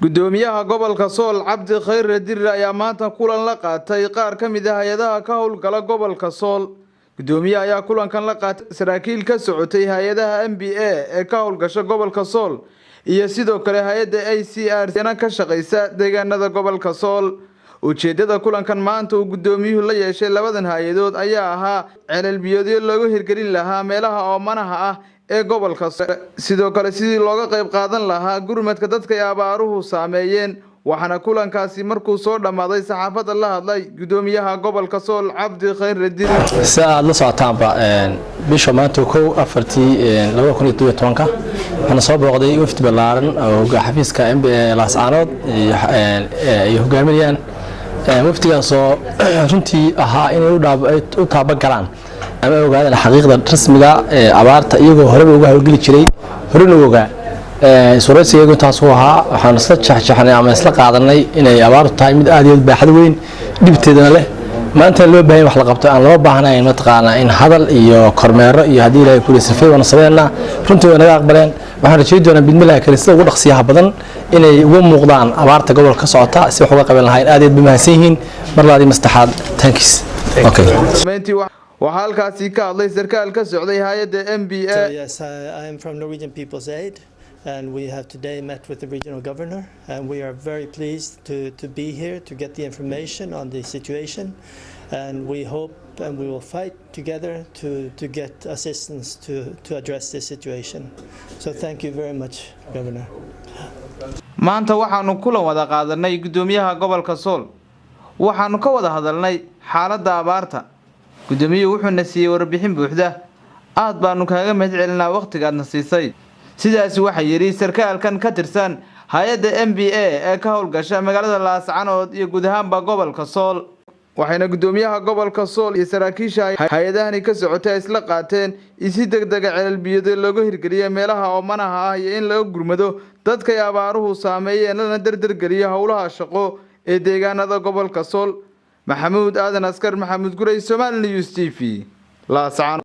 Gudoomiyaha gobolka Sool, Cabdi Khayre Dirir, ayaa maanta kulan la qaatay qaar ka mid ah hay-adaha ka howlgala gobolka Sool. Gudoomiyaha ayaa kulankan la qaatay saraakiil ka socotay hay-adaha MBA ee ka howlgasha gobolka Sool iyo sidoo kale hay-adda ICR na ka shaqeysa deegaanada gobolka Sool. Ujeedada kulankan maanta uu gudoomiyuhu la yeeshay labadan hay-adood ayaa ahaa celal biyoodyo loogu hirgelin lahaa meelaha oomanaha ah ee gobolka, sidoo kale sidii looga qayb qaadan lahaa gurmadka dadka ay abaaruhu saameeyeen. Waxaana kulankaasi markuu soo dhammaaday saxaafadda la hadlay gudoomiyaha gobolka Sool, Cabdi Khayre Dirir. Si aada la socotaanba, bisha maanta 1/4/2017 waxaana soo booqday wafdi ballaaran oo xafiiska MBA Laascaanood ay hogaaminayaan. Wafdigaasoo runtii ahaa inay u taabagalaan ama ogaadaan xaqiiqda rasmiga ee abaarta, iyagoo horeba uga howlgeli jiray, horena u ogaa. Iswaraysiga intaasuu ahaa. Waxaan isla jexjeexnay ama isla qaadanay inay abaartu tahay mid aad iyo aad baaxad weyn, dhibteedana leh, maanta loo baahan wax la qabto, aan loo baahnayn mataqaanaa in hadal iyo kormeero iyo haddii Ilahay kuli safay waana sameynaa. Runtii way naga aqbaleen. Waxaan rajeyn doonaa bidmillahi kale sida ugu dhaqsiyaha badan inay uga muuqdaan abaarta gobolka ka socota si wax uga qaban lahayn. Aad iyo aad bay mahadsan yihiin. Mar labaad iyo masaddexaad, thanks, okay. Waxaa halkaasi ka hadlay sarkaal ka socday hay-adda MBA. So yes, I am from Norwegian People's Aid, and we have today met with the regional governor, and we are very pleased to be here to get the information on the situation, and we hope and we will fight together to get assistance to address this situation. So thank you very much, Governor. Maanta waxaanu kulan wada qaadanay gudoomiyaha gobolka Sool. Waxaanu ka wada hadalnay xaaladda abaarta. Gudoomiyuhu wuxuuna siiyey warbixin buuxda. Aad baanu kaaga mahad celinaa wakhtigaadna siisay. Sidaasi waxaa yidhi sarkaalkan ka tirsan hay-adda MBA ee ka howlgasha magaalada Laascanood iyo guud ahaanba gobolka Sool. Waxayna gudoomiyaha gobolka Sool iyo saraakiisha hay-adahani ka socotay ay isla qaateen in si deg dega celal biyood looga hirgeliyo meelaha oomanaha ah iyo in laga gurmado dadkay abaaruhu saameeyeen, lana derdergeliyo howlaha shaqo ee deegaanada gobolka Sool. Maxamuud Aadan Askar, Maxamuud Guray, Somali News TV, Laascanood.